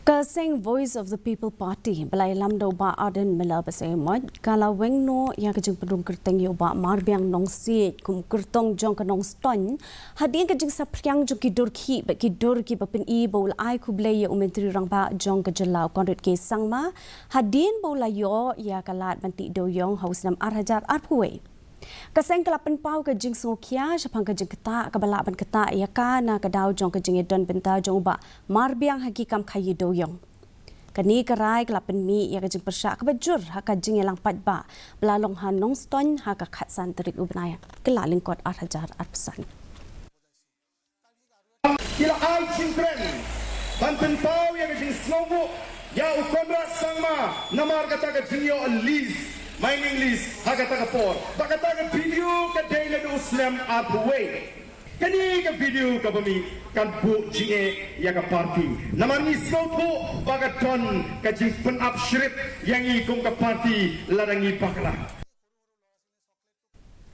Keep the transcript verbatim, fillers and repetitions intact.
Ka seng Voice of the People Party ba la ïalam da u Bah Ardent Miller Basaiawmoit ka la weng noh ïa ka jingpynrung kyrteng ïa u Bah Marbiang Nongsiej kum kyrtong jong ka Nongstoiñ, hadien ka jingsaphriang jong ki dur khih bad ki dur kiba pyni ba u la ai khublei ïa u Myntri Rangbah jong ka jylla u Conrad K Sangma hadien ba u la ïoh ïa ka lad ban tih dewïong ha u snem ar hajar arphew wei. Ka seng ka la pynpaw ka jingsngewkhia shaphang ka jingktah kaba lah ban ktah ïa ka na ka daw jong ka jingïadon bynta jong u Bah Marbiang ha ki kam khaïi dewïong. Kane ka rai ka la pynmih ïa ka jingpyrshah kaba jur ha ka jingïalang paidbah ba la long ha Nongstoiñ ha ka khatsan tarik u bnai Kyllalyngkot ar hajar arphew san. Ki la ai jingkren ban pynpaw ïa ka jingsngewbha ïa u Conrad Sangma namar kata ka jingïoh lease, mining lease ha kata ka por. Ba kata ka video ka dei naduh u snem arphew wei. Kane ka video kaba mih kan buh jingeh ïa ka party. Namar ngi sngewthuh ba ka don ka jingpynap shrip ïa ngi kum ka party lada ngi bakla.